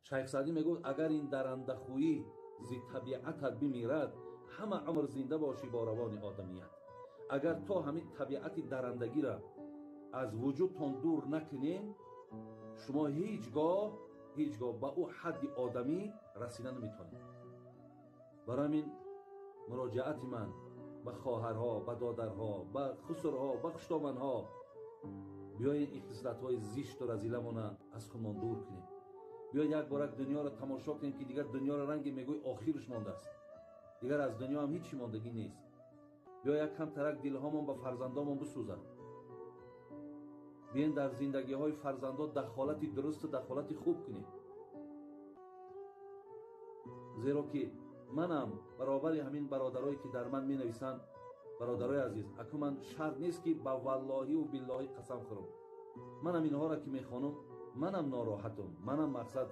Шайх Саъдӣ мегуфт, агар ин дарандахӯӣ зи табиатат бимирад, ҳама умр зинда бошӣ бо равони одамият. Агар то ҳамин табиати дарандагиро аз вуҷудтон дур накунед, шумо ҳеҷ гоҳ ба ӯ ҳадди одамӣ расида наметавонед. Барои ҳамин муроҷиати ман ба хоҳарҳо, ба додарҳо, ба хусурҳо, ба хуштоманҳо, биёед ин хислатҳои зишту разиламона аз худмон дур кунем. Биёед як борак дунёро тамошо кунем, ки дигар дунёро ранге мегӯй охирш мондааст, дигар аз дунё ҳам ҳеҷ мондагӣ нест. Биё як кам тарак дилҳомон ба фарзандомон бисӯзад. Биёен дар зиндагиҳои фарзандо дахолати дурусту дахолати хуб кунем, зеро ки манам баробари ҳамин бародарое ки дар ман менависанд. Бародарои азиз, аку ман шарт нест ки ба валлоҳиву биллоҳӣ қасам хӯрам. Манам инҳоро ки мехонам, манам нороҳатам, манам мақсад.